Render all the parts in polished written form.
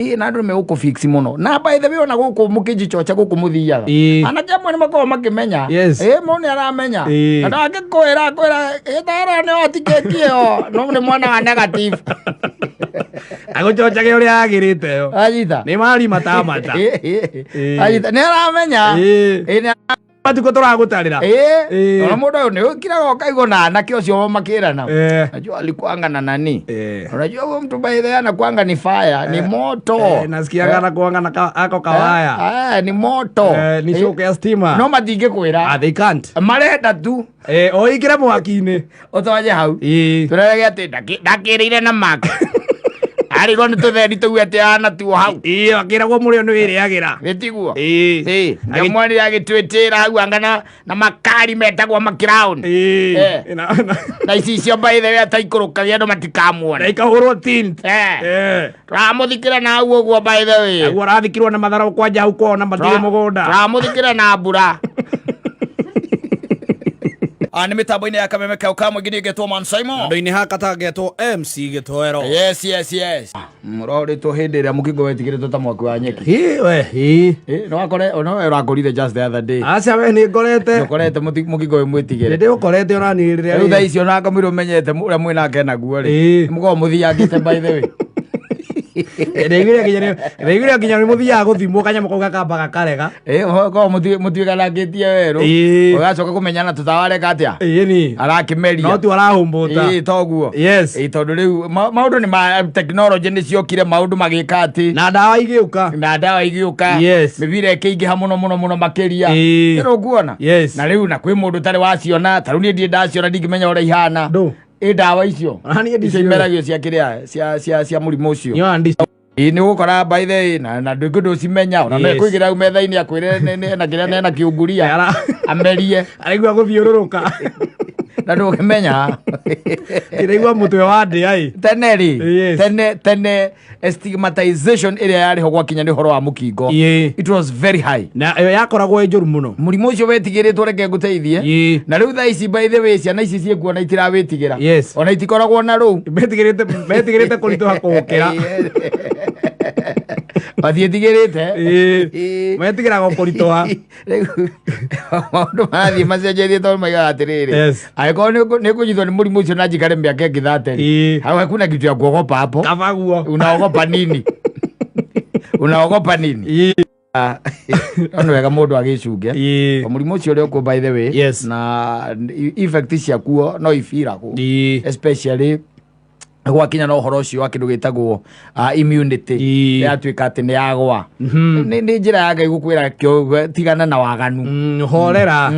Ĩ, na andũ nĩ megũkũ mũno na by the way ona gũkũ mũkĩnjichocha gũkũ mũthiaga anake amwe nĩ makoragwo makĩmenya. Ĩ, mũndũ nĩ aramenya. Na ndangĩkwĩra kwĩra ĩtara nĩ watikĩki ĩyo no nĩ mwana wa negative. Agũchochage ũrĩa agĩrĩte yo. Anyita. Nĩ mari matamata. Anyita, nĩ aramenya. Ĩ, nĩ Matukũ tũragũtarĩra. Ĩ, ona mũndũ ũyũ nĩ ũkiraga ũkaigua na anake ũcio makĩrana. Najua alikuanga na nani. Unajua huyo mtu by the way anakuanga ni fire, ni moto. Nasikiaga anakuanga na ako kawaya. Ni moto. Ni shock ya stima. No matingĩkwĩra. Ah, they can't. Marenda tu. Oingĩre mwaki-inĩ. Ũtonye hau. Tũrerage atĩ ndakĩrĩire na make. Arĩrwo nĩ tũtheri tũu atĩ ana tuo hau. Ĩ, akĩragwo mũrĩo nĩ wĩrĩagĩra. Gĩtiguo. Ĩ, ndamwonire agĩtwĩtĩra hau anga na makari metagwo makiraũni. Na icicio by the way ataikũrũkagia andũ matikamuone. Na ikahũrwo tint. Tũramũthikĩra na hau ũguo by the way. Naguo arathikirwo na matharũ kwanja hau kwao na matirĩ mũgũnda. Tũramũthikĩra na mbura. Nĩ mĩtambo-inĩ ya kameme kau ka mũingĩ niĩ ngetwo Man Simon. Andũ-inĩ haka tangetwo MC Gĩtoero. Yes. Mũrorĩtwo hĩndĩ ĩrĩa mũkingo wetigĩrĩtwo ta mwaki wa nyeki. Hi, we, hi. Ĩ, no wakore, no we ũrakorire just the other day. Aca we nĩ ngorete. Ũkorete mũkingo wĩ mwĩtigĩre. Nĩ ndĩũkorete ona niĩ rĩrĩa. Rĩu thaa icio na kamũira ũmenyete ũrĩa mwĩnake naguo rĩ. Nĩ mũkoragwo mũthiangĩte by the way. Ndaiguire nginya nĩ mũthiaga gũthimwo kanyamũ kau gakamba gakarega. Ĩ, mũkoragwo mũtuĩkanangĩtie werũ. Ũgacoka kũmenyana tũtawareka atĩa? Ĩ ni. Arakĩmeria. No tu arahũmbũta. Ĩ, toguo. Yes. Ĩ, tondũ rĩu maũndũ nĩ ma technology nĩ ciokire maũndũ magĩka atĩ. Na ndawa igĩũka. Na ndawa igĩũka. Yes. Mĩbira ĩkĩingĩha mũno mũno mũno makĩria. Ĩ. Nĩ ũkuona? Yes. Na rĩu na kwĩ mũndũ ũtarĩ waciona, ta rĩu niĩ ndirĩ ndaciona ndingĩmenya ũrĩa ihana. Ndũ. Ĩ ndawa icio. Ona niĩ Icio ndiciũĩ. imeragio cia kĩrĩa cia mũrimũ ũcio. Niĩ ona ndici. Ĩ, nĩ ũgũkora by the way na ndũngĩ ndũcimenya ona no Yes. ekũigĩra hau metha-inĩ akwĩre na kĩrĩa nena kĩunguria amerie. Araigua gũthiũrũrũka. Na ndũngĩmenya. Ndĩraigua mũtwe wa ndĩa ĩ. Tene rĩ, Yes. tene stigmatization ĩrĩa yarĩ ho gwakinya nĩ ũhoro wa mũkingo. It was very high. Na ĩyo yakoragwo ĩ njũru mũno. Mũrimũ ũcio wetigĩrĩtwo reke ngũteithie. Na rĩu thaa ici by the way ciana ici ciĩkuo na itirawĩtigĩra. Yes. Ona itikoragwo na rũu. Metigĩrĩte kũritũha kũũkĩra. Matiĩtigĩrĩte. Metigĩraga kũritũha. Rĩu maũndũ marathiĩ macenjetie tondũ maigaga atĩrĩrĩ. Yes. Angĩkorwo nĩ ũkũnyitwo nĩ mũrimũ ũcio na njikare mĩaka ĩngĩ 30. Hau hakuna kitu ya kuogopa hapo. Kaba guo. Unaogopa nini? Unaogopa nini? No nĩ wega mũndũ agĩcunge. Mũrimũ ũcio ũrĩa ũkuo by the way. Yes. Na effect ciakuo no ibiragwo. Especially gwakinya na ũhoro ũcio wa kĩndũ gĩtagwo immunity. Yatuĩka atĩ nĩ yagwa. Nĩ njĩra ya Ngai gũkwĩra kĩo tigana na waganu. Horera.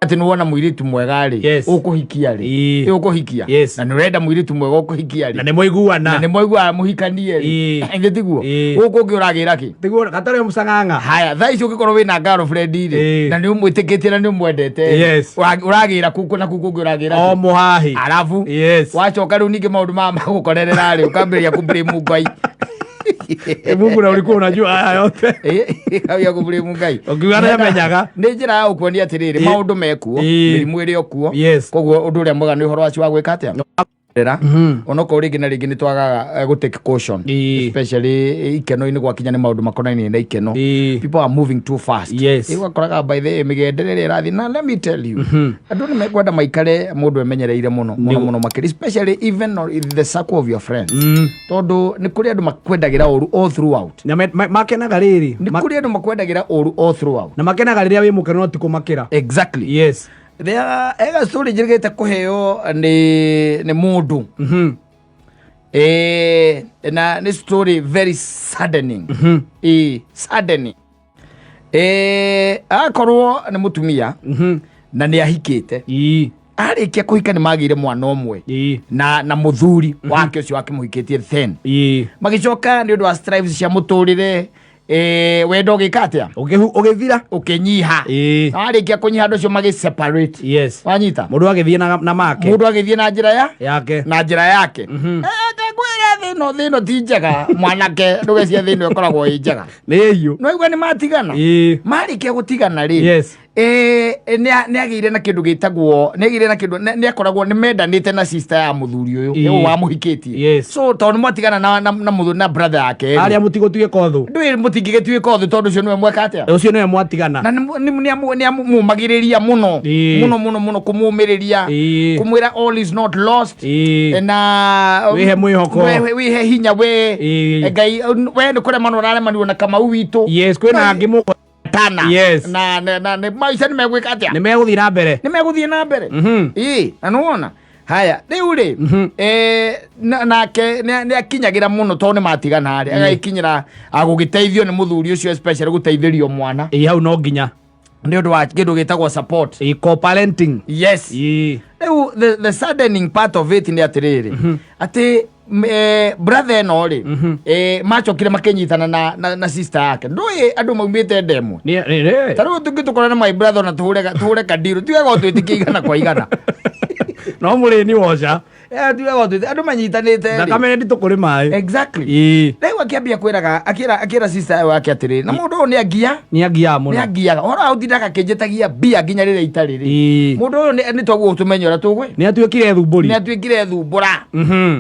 Atĩ nĩ wona mũirĩtu mwega rĩ, Yes. ũkũhikia rĩ. Ũkũhikia. Yes. Na nĩ ũrenda mũirĩtu mwega ũkũhikia rĩ. Na nĩ mwaiguana. Na nĩ mwaiguana mũhikanie rĩ. Ĩngĩ tiguo. Gũkũ ũngĩ ũragĩra kĩ? Tiguo gatarĩ mũcang'ang'a. Haya, thaa ici ũngĩkorwo wĩna girlfriend rĩ, na nĩ ũmwĩtĩkĩtie na nĩ ũmwendete rĩ, Yes. ũragĩra kũkũ na kũkũ ũngĩ ũragĩra O kĩ? mũhahi. Arabu. Yes. Wacoka rĩu ningĩ maũndũ maya magũkorerera rĩ, ũkambĩrĩria kũ blame Ngai. Mungu na ulikuwa unajua haya yote. Kawia kũ blame Ngai. Ũkiuga nĩamenyaga. Nĩ njĩra ya gũkuonia atĩrĩrĩ, maũndũ mekuo, mĩrimũ ĩrĩ o kuo. Yes. Koguo ũndũ ũrĩa mwega nĩ ũhoro wacio wa gwĩka atĩa? Rera. Onokorwo rĩngĩ na rĩngĩ nĩ twagaga gũ take caution. Especially ikeno-inĩ gwakinya nĩ maũndũ makonainie na ikeno. People are moving too fast. Yes. Rĩu ũgakoraga by the way mĩgendere ĩrĩa ĩrathiĩ. Na let me tell you, andũ nĩ mekwenda maikare mũndũ emenyereire mũno, mũno mũno makĩria. Especially even in the circle of your friends. Tondũ nĩ kũrĩ andũ makwendagĩra ũru all throughout. Na makenaga rĩrĩ. Nĩ kũrĩ andũ makwendagĩra ũru all throughout. Na makenaga rĩrĩa wĩ mũkenu no ti kũmakĩra. Exactly. Yes. There ega story njĩrĩgĩte kũheo nĩ mũndũ. Na nĩ story very saddening. Saddening. Akorwo nĩ mũtumia na nĩ ahikĩte. Arĩkia kũhika nĩ magĩire mwana ũmwe. Na mũthuri wake ũcio wakĩmũhikĩtie then. Magĩcoka nĩ ũndũ wa strifes cia mũtũrĩre, wendo ũgĩka atĩa? Ũgĩthira. Ũkĩnyiha. Na warĩkia kũnyiha andũ acio magĩ separate. Yes. Wanyita? Mũndũ agĩthiĩ na make. Mũndũ agĩthiĩ na njĩra ya? Yake. Na njĩra yake. Ngwĩra thĩ ĩno ti njega, mwanake, ndũgecirie thĩ ĩno ĩkoragwo ĩ njega. Nĩ ĩhiũ. No igua nĩ matigana? Marĩkia gũtigana rĩ? Yes. Nĩ agĩire na kĩndũ gĩtagwo, nĩ agĩire na kĩndũ, nĩ akoragwo nĩ mendanĩte na sister ya mũthuri ũyũ ũyũ wamũhikĩtie. So tondũ nĩ mwatigana na mũthuri na brother yake rĩ, Arĩa mũtigũtuĩka ũthũ. Ndũĩ mũtingĩgĩtuĩka ũthũ tondũ ũcio nĩwe mweka atĩa? Ũcio nĩwe mwatigana. Na nĩ amũmagĩrĩria mũno, mũno mũno mũno, kũmũmĩrĩria, kũmwĩra all is not lost. Na Wĩhe mwĩhoko. Wĩhe hinya we. Ngai we nĩ kũremanwo ũraremanirwo na Kamau witũ. Yes, kwĩna angĩ mũko Tana. Na maica nĩ megwĩka atĩa? Nĩ megũthiĩ na mbere. Nĩ megũthiĩ na mbere. Ĩĩ, na nĩwona haya rĩu rĩ, nake nĩ akinyagĩra mũno tondũ nĩ matigana rĩ, agagĩkinyĩra gũgĩteithio nĩ mũthuri ũcio, especially gũteithĩrio mwana. Ĩĩ, hau no nginya. Nĩ ũndũ wa kĩndũ gĩtagwo support. Ĩĩ, co-parenting. Yes. Rĩu the saddening part of it nĩ atĩrĩrĩ, atĩ brother ĩno rĩ, macokire makĩnyitana na sister yake. Ndũĩ andũ maumĩte ndemwe. Ta rĩu tũngĩtũkora na my brother na tũhũre kandiru, tiwega ũtwĩtĩkie igana kwa igana. No mũrĩ ni woca. Tiwega ũtwĩtĩkie andũ manyitanĩte rĩ. Thakame nĩ nditũ kũrĩ maĩ. Exactly. Rĩu akĩambia kwĩraga, akĩra sister wake atĩrĩrĩ, na mũndũ ũyũ nĩ angia. Nĩ angiaga mũno. Nĩ angiaga. Ũhoro wa gũtindaga akĩnjĩtagia mbia nginya rĩrĩa itarĩ rĩ. Mũndũ ũyũ nĩ twaguo tũmenye ũrĩa tũgwĩ. Nĩ atuĩkire thumbũri. Nĩ atuĩkire thumbũra.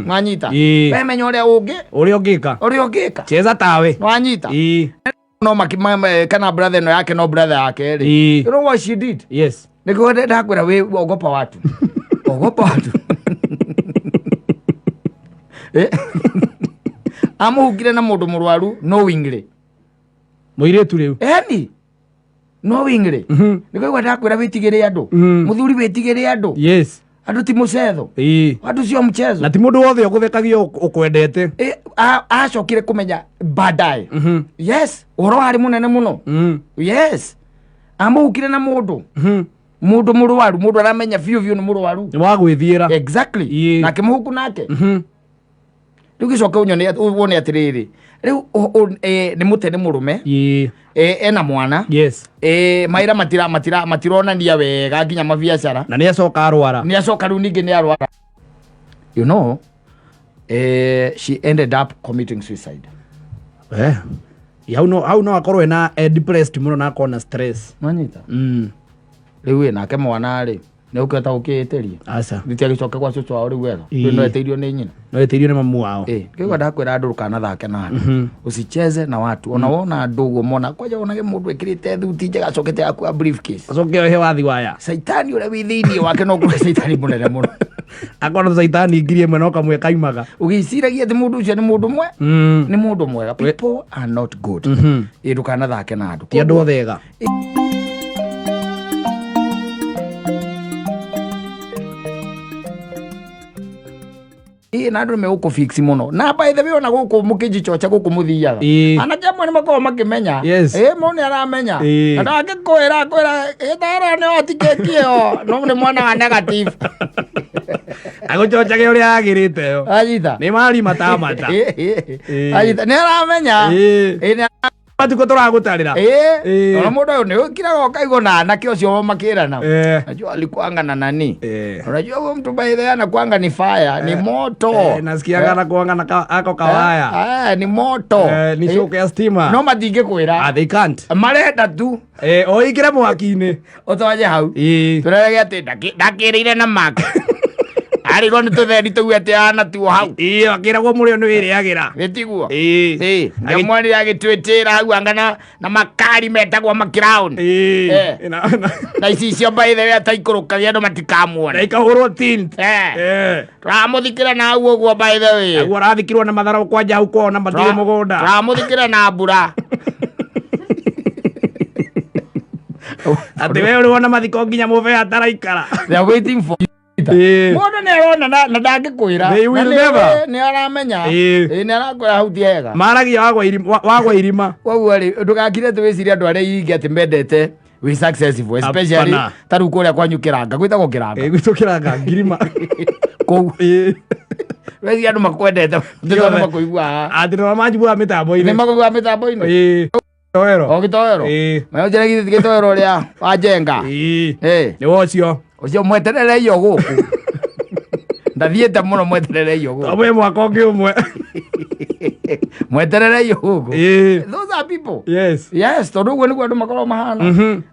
Nwanyita. We menya ũrĩa ũngĩ. Ũrĩa ũngĩka. Ũrĩa ũngĩka. Cheza tawe. Nwanyita. No maki, kana brother ĩno yake, no brother yake rĩ. You know what she did? Yes. Nĩguo ndakwĩra wĩ ogopa watu. Ogopa watu. Amũhungire na mũndũ mũrwaru knowingly. Mũirĩtu rĩu. Eni. Knowingly. Nĩguo ndakwĩra wĩtigĩre andũ. Mũthuri wĩtigĩre andũ. Yes. Andũ ti mũcetho. Andũ sio mchezo. Na ti mũndũ wothe ũgũthekagia ũkwendete. Acokire kũmenya baadaye. Yes, ũhoro warĩ mũnene mũno. Yes. Amũhukire na mũndũ. Mũndũ mũrwaru, mũndũ aramenya biũ biũ nĩ mũrwaru. Nĩ wa gwĩthiĩra. Exactly. Na akĩmũhuku nake. Rĩu gĩcoke ũnyone wone atĩrĩrĩ. Rĩu nĩ mũte nĩ mũrũme. Ena mwana. Yes. Maira matironania wega nginya mabiacara. Na nĩ acoka arwara. Nĩ acoka rĩu ningĩ nĩ arwara. You know, she ended up committing suicide. Hau no akorwo ena depressed mũno na akorwo na stress. Mwanyita? Rĩu ĩ nake mwana rĩ, nĩ ũkĩhota gũkĩĩtĩria? Aca. Nĩ agĩcoke gwa cũcũ wao rĩu wega. Rĩu no etĩirio nĩ nyina. No etĩirio nĩ mamu wao. Kĩu ndakwĩra andũ ndũkanathake na andũ. Usicheze na watu. Ona wona andũ ũguo mona, kwanja wonage mũndũ ekĩrĩte thuti njega acokete akua briefcase. Acoke ohe wathi waya. Caitani ũrĩa wĩ thĩinĩ wake no kũrĩ caitani mũnene mũno. Akorwo caitani ngiri ĩmwe no kamwe kaimaga. Ũgĩciragia atĩ mũndũ ũcio nĩ mũndũ mwe? Nĩ mũndũ mwega. People are not good. Ndũkanathake na andũ. Ti andũ othe ega. Na andũ nĩmegũkũ fix mũno. Na by the way, ona gũkũ mũkĩnjichocha gũkũ mũthiaga. Anake amwe nĩmakoragwo makĩmenya. Yes. Mũndũ nĩaramenya. Na ndangĩkwĩra, kwĩra, ĩtara nĩ watikĩtie ĩyo. No nĩ mwana wa negative. Agũchochage ũrĩa agĩrĩte ĩyo. Anyita. Nĩ mari matamata. Anyita. Nĩaramenya. Nĩ Matukũ tũragũtarĩra. Ona mũndũ ũyũ nĩ ũkiraga ũkaigua na anake ũcio makĩrana. Najua alikuanga na nani. Unajua huyo mtu by the way anakuanga ni fire, ni moto. Nasikiaga anakuanga na ako kawaya. Ni moto. Ni shock ya stima. No matingĩkwĩra. They can't. Marenda tu. Oingĩre mwaki-inĩ. Ũtonye hau. Tũrerage atĩ ndakĩrĩire na make. Arĩrwo nĩ tũtheri tũu atĩ ana tuo hau. Akĩragwo mũrĩo nĩ wĩrĩagĩra. Gĩtiguo. Ndamwonire agĩtwĩtĩra hau anga na makari metagwo makiraũni. Na icicio by the way ataikũrũkagia andũ matikamuone. Na ikahũrwo tint. Tũramũthikĩra na hau ũguo by the way. Naguo arathikirwo na matharũ kwanja hau kwao na matirĩ mũgũnda. Tũramũthikĩra na mbura. Atĩ we ũrĩ wona mathiko nginya mũbea ataraikara. They are waiting for you. Mũndũ nĩ arona na ndangĩkwĩra. They will Na never. nĩ aramenya. Nĩ arakwĩra hau ti hega. Maragia wagwa irima. Koguo rĩ, ndũgakire atĩ wĩcirie andũ arĩa ingĩ atĩ mendete wĩ successful, especially Hapana. ta rĩu kũrĩa kwanyu Kĩranga, gwĩtagwo Kĩranga. Gwitũ Kĩranga, Ngirima. Kũu. Weciria andũ makwendete, tondũ makũiguaga. Atĩ nĩ manjiguaga mĩtambo-inĩ. Nĩ makũiguaga mĩtambo-inĩ. Gĩtoero. O gĩtoero. Mayo njĩra githĩ gĩtoero ũrĩa wa Njenga. Nĩ wa ũcio. Ũcio mweterere iyo gũkũ. Ndathiĩte mũno mweterere iyo gũkũ. Twamũhe mwaka ũngĩ ũmwe. Mweterere ũguo. Those are people. Yes, tondũ ũguo nĩguo andũ makoragwo mahana.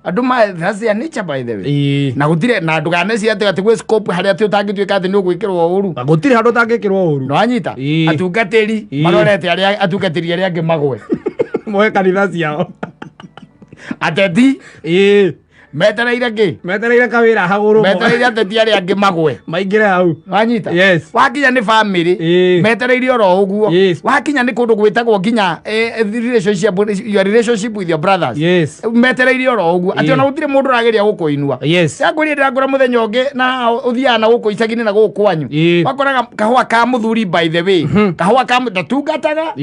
Andũ ma, that's their nature, by the way. Na gũtirĩ na ndũkanecirie atĩ gwĩ scope harĩa atĩ ũtangĩtuĩka atĩ nĩ ũgwĩkĩrwo ũru. Na gũtirĩ handũ ũtangĩkĩrwo ũru. Nĩwanyita? Atungatĩri marorete arĩa atungatĩri arĩa angĩ magwe. Moe kanitha ciao. Ateti metereire kĩ? Metereire kawĩra hagũrũ. Metereire ateti arĩa angĩ magwe. Maingĩre hau. Wanyita? Yes. Wakinya nĩ family metereire oro ũguo. Wakinya nĩ kũndũ gwĩtagwo nginya relationship, your relationship with your brothers. Metereire oro ũguo atĩ ona gũtirĩ mũndũ ũrageria gũkũinua. Yakwĩrire ndĩrakũra mũthenya ũngĩ na ũthiaga na gũkũ icagi-inĩ na gũkũ kwanyu. Wakoraga kahũa ka mũthuri, by the way, kahũa ka ndatungataga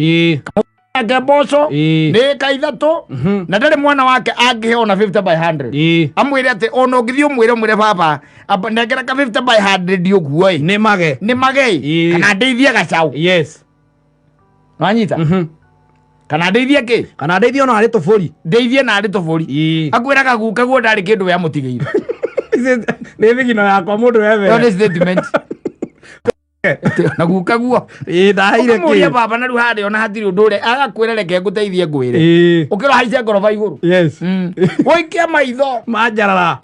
ake mboco nĩ ĩka 3 na ndarĩ mwana wake angĩhe ona 50 by 100. Amwĩre atĩ ona ũngĩthiĩ ũmwĩre baba amba nengera ka 50 by 100 ũguo ĩ. Nĩ mage. Nĩ mage ĩ. Kana ndeithie gacaũ. Wanyita? Kana ndeithie kĩ? Kana ndeithie ona harĩ tũbũri. Ndeithie na harĩ tũbũri. Akwĩraga guka guo ndarĩ kĩndũ we amũtigĩire. Nĩ thigino yakwa mũndũ Ĩyo wethe. nĩ statement. Na guka guo. Ndaheire Ũkamũria kĩ? baba na rĩu harĩa ona hatirĩ ũndũ ũrĩa agakwĩra reke ngũteithie ngwĩre. Ũkĩrwo haice ngoroba igũrũ. Ũikie maitho. Manjarara.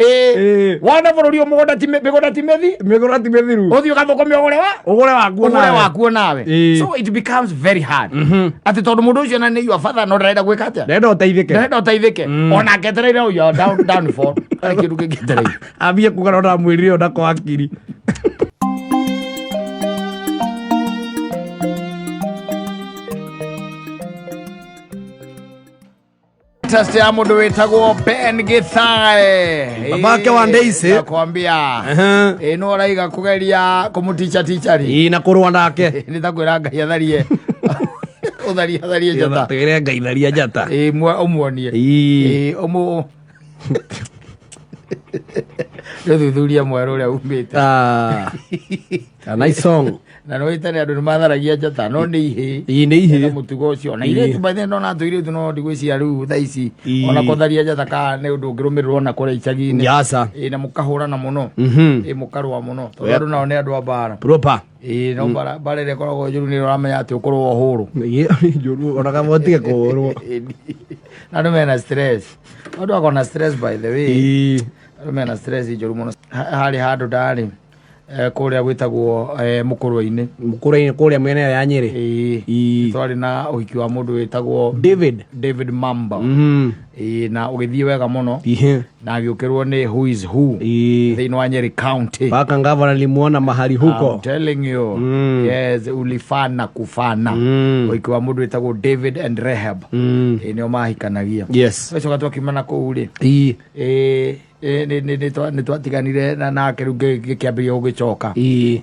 Wone bũrũri ũyũ mũgũnda ti mĩgũnda ti mĩthi. Mĩgũnda ti mĩthiru. Ũthiĩ ũgathũkũme ũgũre wa? Ũgũre wakuo Ũgũre nawe. wakuo nawe. So it becomes very hard. Atĩ tondũ mũndũ ũcio na nĩ your father no ndarenda gwĩka atĩa? Ndarenda ũteithĩke. Ndarenda ũteithĩke. Ona aketereire ũyũ downfall. Harĩ kĩndũ kĩngĩ etereire. Ambie kuga no ndamwĩrire ona kwa akiri. Test ya mũndũ wĩtagwo Ben Githae. Babake wa Daisy. Nakwambia. Ĩ no ũraiga kũgeria kũmũticha ticha rĩ. Ĩĩ, na kũrũa nake. Nĩ ta kwĩra Ngai atharie. Ũtharie atharie njata. Twĩre Ngai tharia njata. Ĩ ũmuonie. Ĩ ũmũ Nĩ ũthuthuria mwerũ ũrĩa umĩte. A nice song. Na nĩ wĩtane andũ nĩ matharagia njata no nĩ ihĩ. Ĩĩ, nĩ ihĩ. Na mũtugo ũcio. Na irĩtu by then ndona tũirĩtu no ndigwĩciria rĩu thaa ici. Ona kũtharia njata ka nĩ ũndũ ũngĩrũmĩrĩrwo na kũrĩa icagi-inĩ. Yasa. Ĩ na mũkahũrana mũno. Ĩ mũkarũa mũno. Tondũ andũ nao nĩ andũ a mbara. Proper. Ĩ no mbara mbara ĩrĩa ĩkoragwo njũru nĩ ũramenya atĩ ũkũrũa ũhũrwo. Ĩĩ, njũru ona kama ũtige kũhũrwo. Na andũ mena stress. Andũ akoragwo na stress, by the way. Andũ mena stress njũru mũno. Harĩ handũ ndarĩ kũrĩa gwĩtagwo Mũkũrwe-inĩ. Mũkũrwe-inĩ kũrĩa mĩena ĩyo ya Nyĩrĩ. Ĩĩ. Twarĩ na ũhiki wa mũndũ wĩtagwo David. David Mamba. Ĩĩ, na ũgĩthiĩ wega mũno. Na agĩũkĩrwo nĩ who is who thĩinĩ wa Nyeri County. Paka ngavana nilimuona mahali huko. I'm telling you. Yes, ulifana kufana. Ũhiki wa mũndũ wĩtagwo David and Rahab. Ĩĩ, nĩo mahikanagia. Twacoka twakiuma na kũu rĩ. Ĩĩ, nĩ twatiganire na nake rĩu ngĩkĩambĩrĩria gũgĩcoka.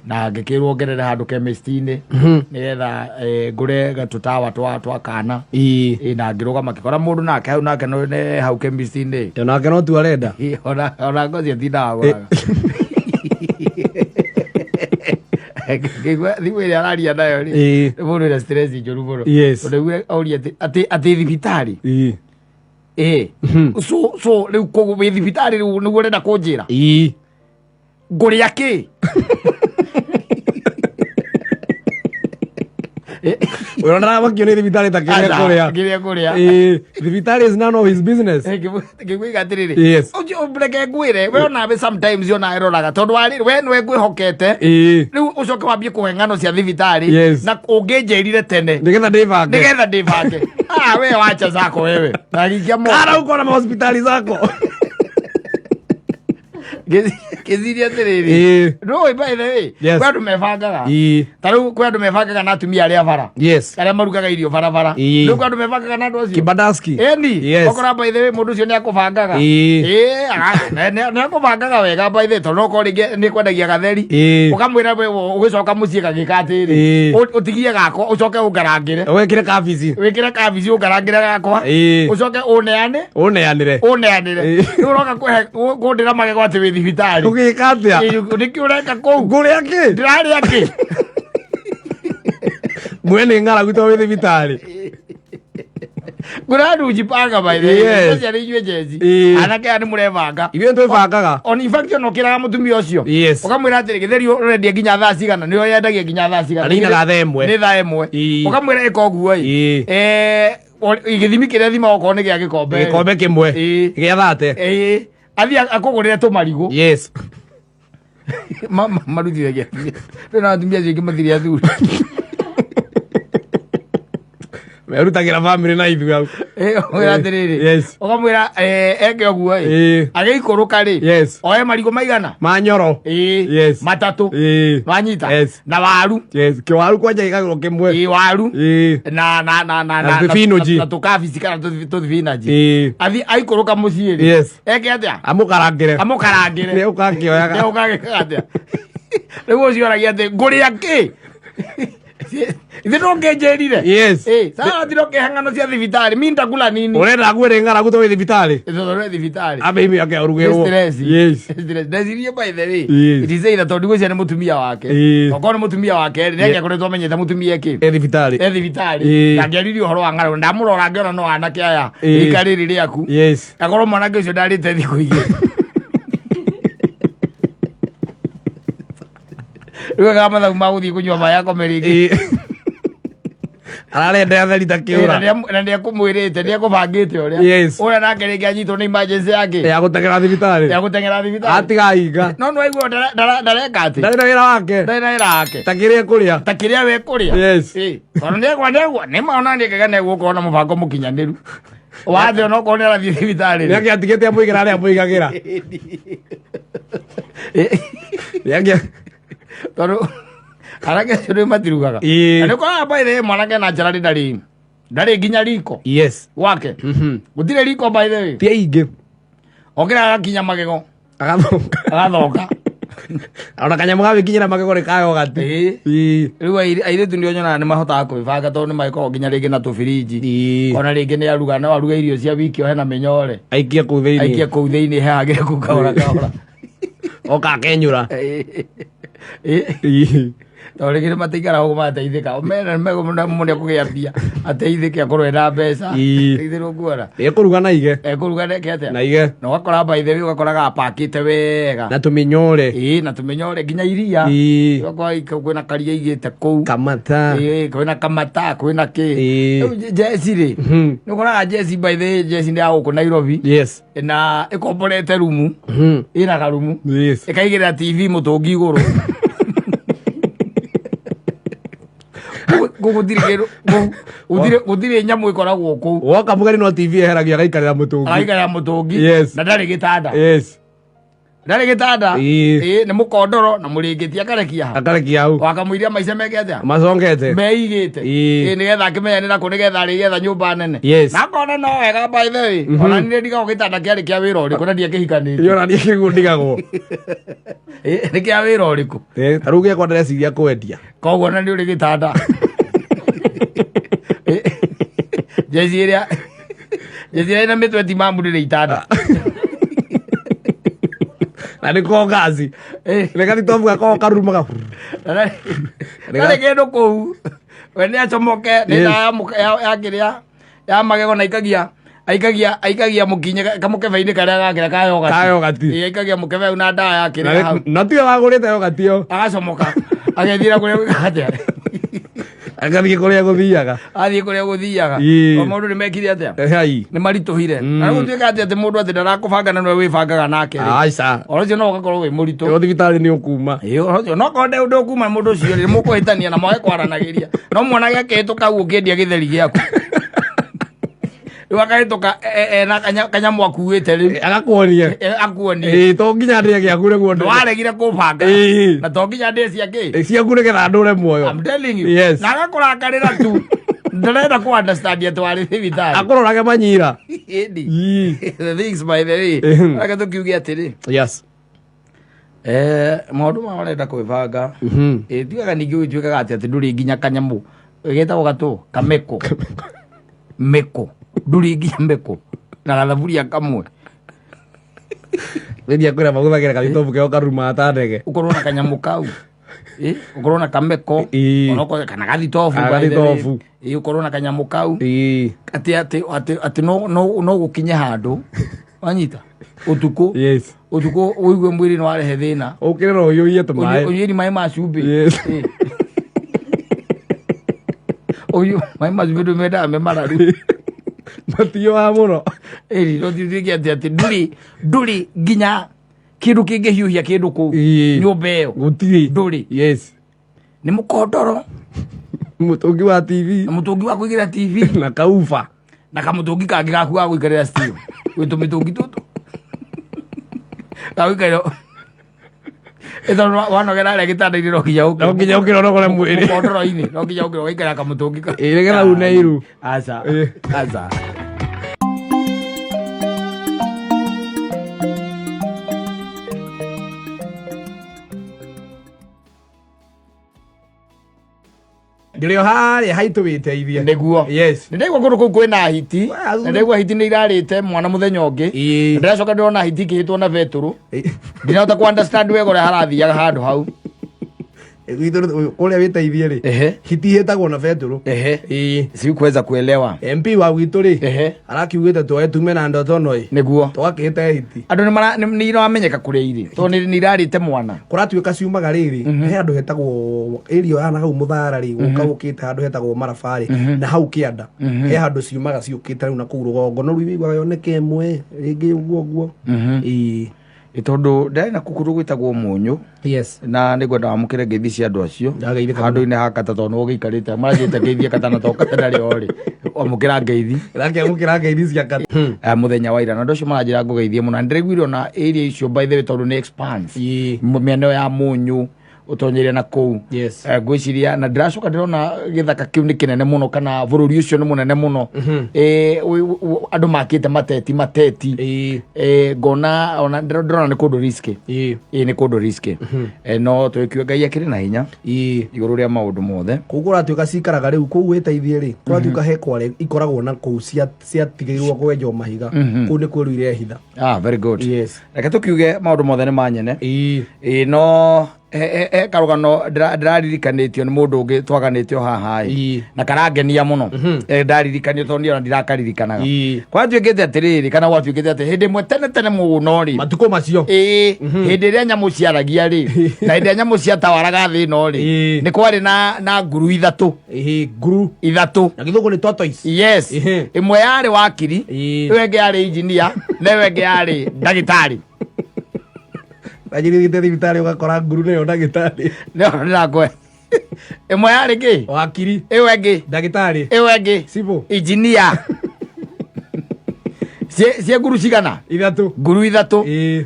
Na ngĩkĩrwo ngerere handũ chemist-inĩ nĩgetha ngũre tũtawa twa kana. Ĩĩ, na ngĩrũgama ngĩkora mũndũ nake hau nake no nĩ hau chemist-inĩ. Onake no tu arenda. Ĩĩ, ona ngoci atindaga agũraga. Ngĩigua thimũ ĩrĩa araria nayo rĩ. Nĩ mũndũ wĩna stress njũru mũno. Tondũ aiguire auria atĩ thibitarĩ. Ĩĩ. So rĩu koguo wĩ thibitarĩ rĩu nĩguo ũrenda kũnjĩra? Ngũrĩa kĩ? Ũrona ndaramakio nĩ thibitarĩ ta kĩrĩa Aca, kũrĩa. kĩrĩa kũrĩa. Thibitarĩ is none of his business. Ngĩkwĩga atĩrĩrĩ. Ũcio reke ngwĩre we onawe sometimes ona ĩroraga tondũ warĩ we nĩwe ngwĩhokete. Rĩu ũcoke wambie kũhe ng'ano cia thibitarĩ. Na ũngĩnjĩrire tene. Nĩgetha ndĩbange. Nĩgetha ndĩbange. Ah, we wacha zako wewe. Na gĩikia moko. Kara uko na mahospitali zako. Ngĩciria atĩrĩrĩ. Ndũĩ, by the way. Kwĩ andũ mebangaga. Ta rĩu kwĩ andũ mebangaga na atumia arĩa bara. Arĩa marugaga irio barabara. Rĩu kwĩ andũ mebangaga na andũ acio. Kibandaski. Eni. Okora by the way mũndũ ũcio nĩ akũbangaga. Ĩĩ, nĩ akũbangaga wega by the way tondũ okorwo rĩngĩ nĩ kwendagia gatheri. Ũkamwĩra we ũgĩcoka mũciĩ gagĩka atĩrĩ. Ũtigie gakwa ũcoke ũngarangĩre. Wĩkĩre kabici. Wĩkĩre kabici ũngarangĩre gakwa. Ũcoke ũneane. Ũneanĩre. Ũneanĩre. Rĩu ũroka kũndĩra magego atĩ wĩ thibitarĩ. Ũgĩka atĩa? Ĩĩ, nĩkĩ ũreka kũu? Ngũrĩa kĩ? Ndĩrarĩa kĩ? Ngwe nĩ ng'aragu tondũ wĩ thibitarĩ. Kuna andũ njipanga by the way. Yes. Especially inyuĩ Gen Z. Ĩĩ. Anake aya nĩ mũrebanga. Ithuĩ nĩtwĩbangaga. On in fact ona ũkĩraga mũtumia ũcio. Yes. Ũkamwĩra atĩrĩ gĩtheri ũrendia nginya thaa cigana nĩyo yendagia nginya thaa cigana. Na nĩinaga thaa ĩmwe. Nĩ thaa ĩmwe. Ĩĩ. Ũkamwĩra ĩka ũguo ĩ. Ĩĩ. Eh, gĩthimi kĩrĩa thima okorwo nĩ gĩa gĩkombe. Gĩkombe kĩmwe. Ĩĩ. Gĩa thate. Ĩĩ. Athiĩ akũgũrĩre tũmarigũ. Yes. Marutithagia atumia. Rĩu na atumia acio aingĩ matirĩ athuri. Merutagĩra bamĩrĩ na ithuĩ hau. Eh, ũkamwĩra atĩrĩrĩ. Yes. Ũkamwĩra eke ũguo ĩ. Ĩĩ. Agĩikũrũka rĩ. Yes. Oe marigũ maigana? Manyoro. Ĩĩ. Yes. Matatũ. Ĩĩ. Wanyita? Yes. Na waru. Yes. Kĩwaru kwanja gĩkagũrwo kĩmwe. Ĩĩ waru. Ĩĩ. Na na na na Na thibinanji. na tũkabici kana tũthibinanji. Ĩĩ. Athiĩ aikũrũka mũciĩ rĩ. Yes. Eke atĩa? Amũkarangĩre. Amũkarangĩre. Nĩ ũkakĩoyaga. Nĩ ũkagĩka atĩa? Rĩu ũcio oragia atĩ ngũrĩa kĩ? Ithe no ngĩnjĩrire. Yes. Eh, sasa tiro kĩhang'ano cia thibitarĩ. Mi nitakula nini? Ũrenda ngue nĩ ng'aragu tondũ wĩ thibitarĩ? Tondũ wĩ thibitarĩ. Ambe ime yake arugĩrwo. Stress. Yes. Stress. Ndecirie by the way. Yes. It is either tondũ ndigwĩciria nĩ mũtumia wake. Ĩĩ. Okorwo nĩ mũtumia wake rĩ, nĩ angĩakoretwo amenyete mũtumia kĩ. E thibitarĩ. E thibitarĩ. Ĩĩ. Ndangĩaririe ũhoro wa ng'aragu. Ndamũrora ngĩona no anake aya. Ĩĩ. Rika rĩrĩ rĩaku. Yes. Akorwo mwanake ũcio ndarĩte thikũ igĩrĩ. Rĩu ekaga mathabu ma gũthiĩ kũnyua maĩ akome rĩngĩ. Ĩĩ. Ararenda atheri ta Ĩĩ, kĩũra. na nĩekũmwĩrĩte nĩekũbangĩte ũrĩa. Yes. Ũrĩa nake rĩngĩ anyitwo nĩ emergency yake. Ya gũteng'era thibitarĩ. Ya gũteng'era thibitarĩ. Atigahinga. No nĩwaigua ndareka atĩ. Ndarĩ na wĩra wake. Ndarĩ na wĩra wake. Ta kĩrĩa ekũrĩa. Ta kĩrĩa we kũrĩa. Yes. Ĩĩ. Tondũ nĩegwa nĩegwa nĩma ona nĩekaga nĩegũkorwo na mũbango mũkinyanĩru. Wathe ona okorwo nĩarathiĩ thibitarĩ. Nĩ angĩatigĩte amũigĩra harĩa amũigagĩra. Ĩĩ. Nĩ angĩa Tondũ anake acio nĩ matirugaga. Ĩĩ. Na nĩũkoraga by the way mwanake na njara ndarĩ ndarĩ nginya riko Yes. gwake. Gũtirĩ riko by the way. Ti aingĩ. Okĩra agakinya magego. Agathonga. Agathonga. Ona kanyamũ ga gwĩkinyĩra magego nĩ ka yogati. Ĩĩ. Ĩĩ. Rĩu airĩtu nĩo nyonaga nĩ mahotaga kwĩbanga tondũ nĩ magĩkoragwo nginya rĩngĩ na tũbirinji. Ĩĩ. Ona rĩngĩ nĩ aruga no aruge irio cia wiki ohe na mĩnyore. Aikie kũu thĩinĩ. Aikie kũu thĩinĩ hehagĩre kũu kahora kahora. Oka akenyũra. Ĩĩ. Ĩĩ. Ĩĩ. Tondũ rĩngĩ nĩ matiikaraga ũguo magateithĩka. Mena mũndũ ekũgĩa mbia ateithĩke akorwo ena mbeca. Ĩĩ. Teithĩrwo kuona. Ekũruga na ige. Ekũruga neke atĩa? Na ige. Na ũgakora by the way ũgakoraga apakĩte wega. Na tũmĩnyore. Ĩĩ na tũmĩnyore nginya iria. Ĩĩ. Ũgakora kwĩna karia igĩte kũu. Kamata. Ĩĩ kwĩna kamata kwĩna kĩ. Ĩĩ. Rĩu Jeci rĩ. Nĩ ũkoraga Jeci by the way Jeci nĩ ya gũkũ Nairobi. Yes. Na ĩkomborete rumu. Ĩna karumu. Yes. Ĩkaigĩrĩra TV mũtũngi igũrũ. Gũtirĩ nyamũ ĩkoragwo kũu. Woka mũgeni no TV eheragio agaikarĩra mũtũngi. Agaikarĩra mũtũngi. Yes. Na ndarĩ gĩtanda. Yes. Ndarĩ gĩtanda. Ĩĩ. Ĩĩ nĩ mũkondoro na mũrĩngĩti akarekia hau. Akarekia hau. Wakamũiria maica meke atĩa? Macongete. Meigĩte. Ĩĩ. Ĩĩ nĩgetha akĩmenye nĩ nakũ nĩgetha arĩgetha nyũmba nene. Yes. Na akona no wega by the way. Ona niĩ ndigagwo gĩtanda kĩarĩ kĩa wĩra ũrĩkũ na ndiakĩhikanĩtie. Ĩyo na niĩ kĩguo ndigagwo. Ĩĩ nĩ kĩa wĩra ũrĩkũ? Ĩĩ ta rĩu gĩakwa ndĩreciria kwendia. Koguo na nĩ ũrĩ gĩtanda. Jeci ĩrĩa ĩna mĩtwe ti mamu ndĩrĩ itanda. Na nĩ ko ngaci. Nĩ gathitobu gakoragwo karurumaga. Ndarĩ kĩndũ kũu. We nĩ acomoke nĩ ndawa ya kĩrĩa ya magego na aikagia mũkinye kamũkebe-inĩ karĩa gakĩra ka yogati. Ka yogati. Ĩĩ aikagia mũkebe hau na ndawa ya kĩrĩa hau. Na tiwe wagũrĩte yogati ĩyo. Agacomoka. Agethiĩra kũrĩa gwĩkaga atĩa? Agathiĩ kũrĩa gũthiaga. Athiĩ kũrĩa gũthiaga. Ĩĩ. O maũndũ nĩ mekire atĩa? Hai. Nĩ maritũhire. Na gũtuĩka atĩ mũndũ atĩ ndarakũbanga na nĩwe wĩbangaga nake rĩ. Aca. Ũhoro ũcio no ũgakorwo wĩ mũritũ. Ĩyo thibitarĩ nĩ ũkuma. Ĩĩ ũhoro ũcio no korwo ndũkuma mũndũ ũcio rĩ mũkũhĩtania na mwage kwaranagĩria. No mwanake akĩhĩtũka hau ũkĩendia gĩtheri gĩaku. Rĩu akahĩtũka ena kanyamũ akuĩte rĩu. Agakuonie. Akuonie. Ĩĩ to nginya ndĩe gĩaku nĩguo ndĩe. Nĩwaregire kũbanga. Ĩĩ. Na to nginya ndĩe cia kĩ? Ciaku nĩgetha ndũre muoyo. I'm telling you. Yes. Na agakũrakarĩra tu. Ndarenda kũ understand atĩ warĩ thibitarĩ. Akũrorage manyira. Ĩni. Ĩĩ. The things by the way. Reke tũkiuge atĩrĩ. Yes. Maũndũ maya marenda kwĩbanga. Ĩĩ tugaga ningĩ gũtuĩkaga atĩ ndũrĩ nginya kanyamũ. Getagwo gatũ kameko. Meko. Ndũrĩ nginya meko. Na gathaburia kamwe. Rĩrĩa kwĩra mahũthagĩra gathitobu keo karurumaga ta ndege. Ũkorwo na kanyamũ kau. Ũkorwo na kameko. Onokorwo kana gathitobu, Ah, by the way. gathitobu. Ũkorwo na kanyamũ kau atĩ atĩ atĩ atĩ no gũkinye handũ wanyita ũtukũ. Ũtukũ ũigue mwĩrĩ nĩ warehe thĩna. Ũkĩre na ũiyũrie tũmaĩ. Ũnyuĩri maĩ ma cumbĩ. Ũnyue maĩ ma cumbĩ, ndũmendaga me mararu. Matioa mũno. Ĩni no tuĩke atĩ ndũrĩ nginya kĩndũ kĩngĩhiũhia kĩndũ kũu nyũmba ĩyo. Gũtirĩ. Ndũrĩ. Nĩ mũkondoro. Mũtũngi wa TV. Na mũtũngi wa kũigĩra TV. Na kauba. Na kamũtũngi kangĩ gaku ga gũikarĩra stio, gwĩ tũmĩtũngi tũtũ ga gũikarĩra ĩtondũ wanogera harĩa gĩtanda-inĩ no nginya ũkĩre. No nginya ũkĩre ũnogore mwĩrĩ. Mũkondoro-inĩ no nginya ũkĩre ũgaikara kamũtũngi ka. Nĩgetha une iru. Aca. Aca. Ndĩrĩ o harĩa haitũ wĩteithie. Nĩguo. Nĩ ndaigua kũndũ kũu kwĩna hiti. Well, Nĩ ndaigua hiti nĩ irarĩte mwana mũthenya ũngĩ. Ndĩracoka ndĩrona hiti ikĩhĩtwo na betũrũ. Ndinahota ku understand wega ũrĩa harathiaga handũ hau. Gwitũ kũrĩa wĩteithie rĩ, hiti ihĩtagwo na betũrũ. Sikuweza kuelewa. MP wa gwitũ rĩ, arakiugĩte tuoe tume na ndoto no ĩ. Nĩguo. Tũgakĩhĩta hiti. Andũ nĩ iramenyeka kũrĩa irĩ tondũ nĩ irarĩte mwana. Kũratuĩka ciumaga rĩrĩ, he handũ hetagwo area ya na hau Mũthara rĩ, gũka gũkĩte handũ hetagwo Maraba rĩ, na hau kĩanda he handũ ciumaga ciũkĩte rĩu na kũu rũgongo, no rĩu wĩiguaga yoneke ĩmwe rĩngĩ ũguo ũguo. Tondũ ndarĩ na kũndũ gwĩtagwo Mũnyũ. Na nĩ ngwenda wamũkĩre ngeithi cia andũ acio Ndageithĩka mũno. handũ-inĩ ha kata, tondũ nĩ ũgĩikarĩte maranjĩte ngeithie katana to kata ndarĩ o rĩ wamũkĩra ngeithi. Ndakĩamũkĩra ngeithi cia kata. Mũthenya wa ira na andũ acio maranjĩra ngũgeithie mũno, na ndĩraiguire ona area icio, by the way, tondũ nĩ expands. Mĩena ĩyo ya Mũnyũ ũtonyeire na kũu. Ngwĩciria na ndĩracoka ndĩrona gĩthaka kĩu nĩ kĩnene mũno, kana bũrũri ũcio nĩ mũnene mũno. Andũ makĩte mateti mateti. Ngona ona ndĩrona nĩ kũndũ risky. Nĩ kũndũ risky. No twĩkiwe Ngai akĩrĩ na hinya igũrũ rĩa maũndũ mothe. Kũu kũratuĩka cikaraga rĩu kũu wĩteithie rĩ, kũratuĩka he kware ikoragwo na kũu ciatigĩirwo kwenjwo mahiga. Kũu nĩ kwĩru irehitha. Ah, very good. Reke tũkiuge maũndũ mothe nĩ manyene. No he karũgano ndĩraririkanĩtio nĩ mũndũ ũngĩ twaganĩte o haha ĩ. Na karangenia mũno. Ndaririkanio tondũ niĩ ona ndirakaririkanaga. Gwatuĩkĩte atĩrĩrĩ, kana gwatuĩkĩte atĩ hĩndĩ ĩmwe tene tene mũno rĩ, matukũ macio, hĩndĩ ĩrĩa nyamũ ciaragia rĩ, na hĩndĩ ĩrĩa nyamũ ciatawaraga thĩ ĩno rĩ, nĩ kwarĩ na nguru ithatũ. Nguru ithatũ. Na gĩthũngũ nĩ tortoise. Yes. Ĩmwe yarĩ wakiri, ĩyo ĩngĩ yarĩ engineer, na ĩyo ĩngĩ yarĩ ndagĩtarĩ. Anjĩrĩte thibitarĩ ũgakora nguru nĩyo ndagĩtarĩ. Nĩyo ndĩrakwe. Ĩmwe yarĩ kĩ? Wakiri. Ĩyo ĩngĩ. Ndagĩtarĩ. Ĩyo ĩngĩ. Civil. Engineer. Cie nguru cigana? Ithatũ. Nguru ithatũ.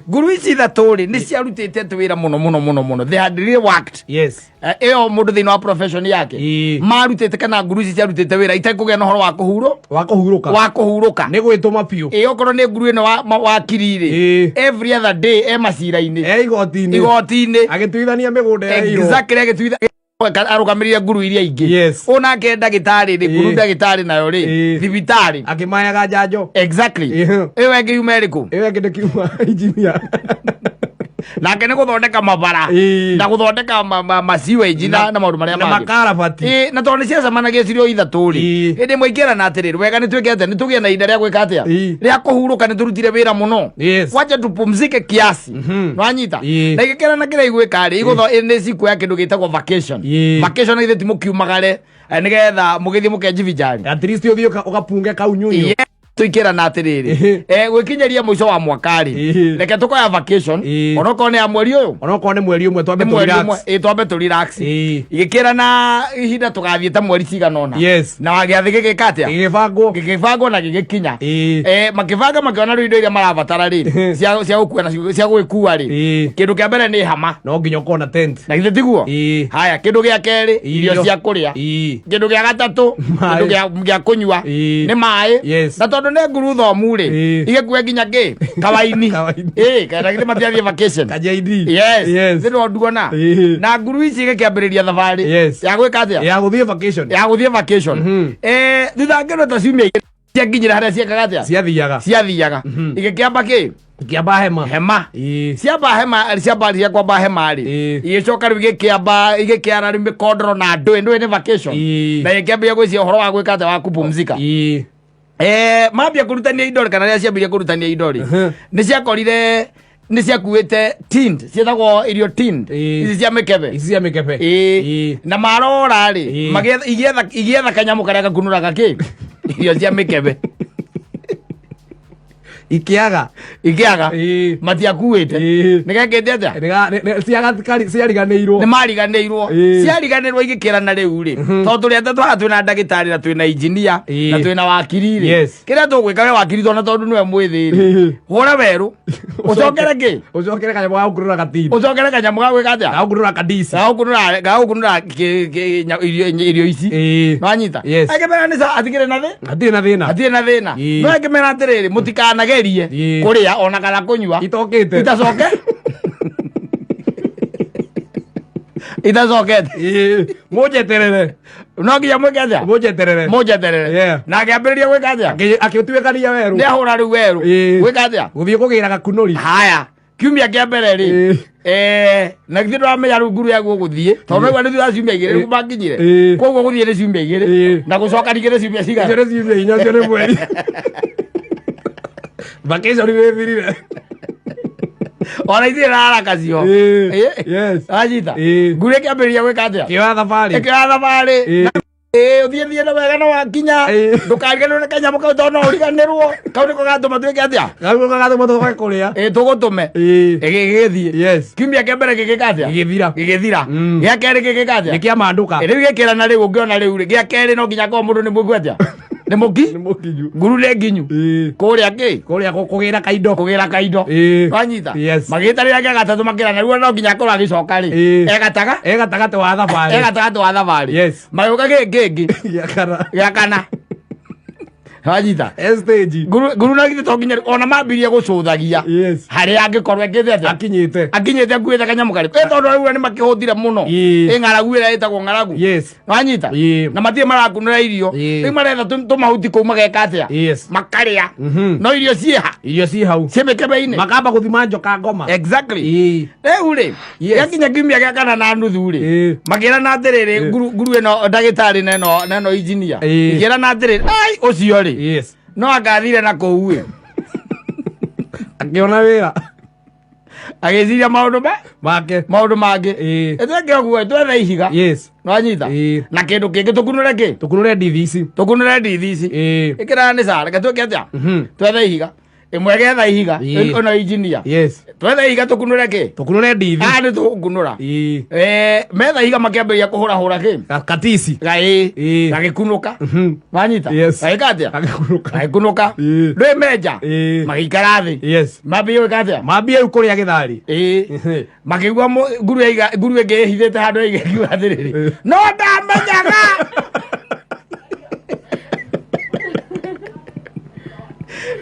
Nguru ici ithatũ rĩ, nĩ ciarutĩte atĩ wĩra mũno mũno mũno mũno. They had really worked. Ĩyo mũndũ thĩinĩ wa profession yake. Marutĩte, kana nguru ici ciarutĩte wĩra itekũgĩa na ũhoro wa kũhuro Wa kũhurũka. Wa kũhurũka. Nĩ gwĩtũma biũ. Okorwo nĩ nguru ĩno wakiri rĩ, every other day e macira-inĩ. E igoti-inĩ. Igoti-inĩ. Agĩtuithania mĩgũnda ya irwo. Exactly, agĩtuitha arũgamĩrĩire nguru iria ingĩ. Onake ndagĩtarĩ rĩ, nguru ndagĩtarĩ nayo rĩ, thibitarĩ. Akĩmayaga njanjo. Exactly. Ĩyo ĩngĩ yuma ĩrĩkũ? Ĩyo ĩngĩ nĩ kiuma engineer. Nake nĩ gũthondeka mabara na gũthondeka ma sewage na maũndũ marĩa Na mangĩ. makarabati. Na tondũ nĩ ciacemanagia cirĩ o ithatũ rĩ, hĩndĩ ĩmwe ikĩrana atĩrĩrĩ, wega nĩ twĩke atĩa, nĩ tũgĩe na ihinda rĩa gwĩka atĩa, rĩa kũhurũka, nĩ tũrutire wĩra mũno. Wacha tupumzike kiasi. Nwanyita? Na igĩkĩrana kĩrĩa igwĩka rĩ, nĩ cikuoya kĩndũ gĩtagwo vacation. Vacation githĩ ti mũkiumagare, nĩgetha mũgĩthiĩ mũkenjivinjari. At least ũthiĩ ũgapunge kau nyunyu. Tũikĩrana atĩrĩrĩ, gwĩkinyĩria mũico wa mwaka rĩ, reke tũkoya vacation, onokorwo nĩ ya mweri ũyũ. Onokorwo nĩ mweri ũmwe, twambe Nĩ mweri tũ ũmwe, relax. Twambe tũ relax. Igĩkĩrana ihinda tũgathiĩ ta mweri cigana ũna. Na gĩathĩ gĩgĩka atĩa? Gĩgĩbangwo. Gĩgĩbangwo na gĩgĩkinya. Makĩbanga makĩona rĩu indo iria marabatara rĩ, cia gũkua na cia gũgĩkua rĩ, kĩndũ kĩa mbere nĩ hama. No nginya ũkorwo na tent. Na githĩ tiguo? Haya, kĩndũ gĩa kerĩ, irio Irio. cia kũrĩa. Kĩndũ gĩa gatatũ, Maĩ. kĩndũ gĩa kũnyua nĩ maĩ. Na tondũ nĩ nguru thomu rĩ, igĩkue nginya kĩ? Kawaini. Kawaini. Kana githĩ matirathiĩ vacation? Ka JD. Yes. Thĩ no nduona. Na nguru ici igĩkĩambĩrĩria thabarĩ ya gwĩka atĩa? Ya gũthiĩ vacation. Ya gũthiĩ vacation. Thutha wa kĩndũ ta ciumia igĩrĩ ciakinyĩra harĩa ciekaga atĩa? Ciathiaga. Ciathiaga. Igĩkĩamba kĩ? Ikĩamba hema. Hema. Ciamba hema, ciamba cia kwamba hema rĩ, igĩcoka rĩu igĩkĩamba, igĩkĩara rĩu mĩkondoro na ndũĩ ndũĩ nĩ vacation, na igĩkĩambia gwĩcia ũhoro wa gwĩka atĩa, wa kupumzika. Mambia kũrutania indo rĩ, kana rĩrĩa ciambirie kũrutania indo rĩ, nĩ ciakorire nĩ ciakuĩte tinned, ciĩtagwo irio tinned, ici cia mĩkebe. Ici cia mĩkebe. Na marora rĩ, igĩetha kanyamũ karĩa gakunũraga kĩ irio cia mĩkebe. Ikĩaga. Ikĩaga. Matiakuĩte. Nĩgekĩte atĩa? Ciariganĩirwo. Nĩ mariganĩirwo. Ciariganĩrwo igĩkĩrana rĩu rĩ, tondũ tũrĩ atatũ haha, twĩna ndagĩtarĩ na twĩna injinia na twĩna wakiri rĩ, kĩrĩa tũgwĩka, we wakiri, tondũ nĩwe mwĩthĩ rĩ, hũra werũ ũcokere kĩ? Ũcokere kanyamũ ga gũkunũra gatini. Ũcokere kanyamũ ga gwĩka atĩa? Ga gũkunũra kadisi. Ga gũkunũra irio ici. Nwanyita? Yes. Akĩmera nĩ sawa, atigĩrĩ na thĩ Hatirĩ na thĩna. Hatirĩ na thĩna. No akĩmera atĩrĩrĩ, mũtikanagerie kũrĩa ona kana kũnyua itokĩte. Itacoke itacokete. Mũnjeterere. No nginya mwĩke atĩa? Mũnjeterere. Mũnjeterere. Na akĩambĩrĩria gwĩka atĩa? Akĩtuĩkania werũ. Nĩ ahũra rĩu werũ. Gwĩka atĩa? Gũthiĩ kũgĩra gakunũri. Haya, kiumia kĩa mbere rĩ, na githĩ ndũramenya rĩu nguru yaguo gũthiĩ, tondũ naigua nĩ thutha wa ciumia 2 rĩu makinyire. Koguo gũthiĩ nĩ ciumia 2 na gũcoka ningĩ nĩ ciumia Icio cigana? nĩ ciumia 4, ũcio nĩ mweri. Vacation nĩ ĩthirire. Ona ithuĩ na haraka cio. Wanyita? Nguru ĩkĩambĩrĩria gwĩka atĩa? Kĩoya thabarĩ. Ĩkĩoya thabarĩ. Ũthiĩ thiĩ na wega na wakinya ndũkariganĩrwo nĩ kanyamũ kau, tondũ no ũriganĩrwo, kau nĩko gatũma twĩke atĩa? Kau nĩko gatũma tũcoke kũrĩa. Tũgũtũme. Ĩgĩgĩthiĩ. Kiumia kĩa mbere gĩgĩka atĩa? Gĩgĩthira. Gĩgĩthira. Gĩa kerĩ gĩgĩka atĩa? Nĩ kĩamandũka. Rĩu gĩkĩrana rĩu ũngĩona rĩu rĩ, gĩa kerĩ no nginya akorwo mũndũ nĩ mũigu atĩa? Nĩ mũki? Nĩ mũkinyu. Nguru nĩ nginyu. Kũrĩa kĩ? Kũrĩa kũgĩra kaindo. Kũgĩra kaindo. Wanyita? Yes. Magĩta rĩrĩa gĩa gatatũ makĩrana rĩu no nginya akorwo agĩcoka rĩ. Egataga? E gatagatĩ wa thabarĩ. E gatagatĩ wa thabarĩ. Magĩũka kĩngĩ. Gĩa kana. Gĩa kana. Wanyita? E stage. Nguru na githĩ to nginya ona mambirie gũcũthagia. Harĩa angĩkorwo ekĩte atĩa? Akinyĩte. Akinyĩte akuĩte kanyamũ karĩkũ? Tondũ rĩu nĩ makĩhũtire mũno. Ĩ ng'aragu ĩrĩa ĩtagwo ng'aragu. Wanyita? Na matirĩ marakunũra irio. Rĩu maretha tũmahuti kũu mageka atĩa? Makarĩa. No irio ciĩha? Irio ciĩ hau. Ciĩ mĩkebe-inĩ. Makamba gũthima njoka ngoma. Exactly. Rĩu rĩ, gĩakinya kiumia gĩa kana na nuthu rĩ, makĩrana atĩrĩrĩ, nguru ĩno ndagĩtarĩ na ĩno injinia, ikĩrana atĩrĩrĩ, ai ũcio rĩ, no angathire na kũu ĩ. Akĩona wĩra. Agĩciria maũndũ ma make. Maũndũ mangĩ. Ĩtweke ũguo, twethe ihiga. Nwanyita? Na kĩndũ kĩngĩ tũkunũre kĩ? Tũkunũre ndithi ici. Tũkunũre ndithi ici. Ĩkĩrana nĩ sawa, reke twĩke atĩa? Twethe ihiga. Ĩmwe ĩgetha ihiga, ĩno injinia. Twethe ihiga tũkunũre kĩ? Tũkunũre ndithi. Ah, nĩ tũgũkunũra. Metha ihiga makĩambĩrĩria kũhũrahũra kĩ? Katisi. Gaĩ. Gagĩkunũka. Wanyita? Yes. Gagĩka atĩa? Gagĩkunũka. Gagĩkunũka. Ndũĩ menja? Magĩikara thĩ. Mambĩrĩria gwĩka atĩa? Mambie rĩu kũrĩa gĩthari. Makĩigua nguru yaiga, nguru ĩngĩ ĩhithĩte handũ yaiga ĩkiuga atĩrĩrĩ, no ndamenyaga.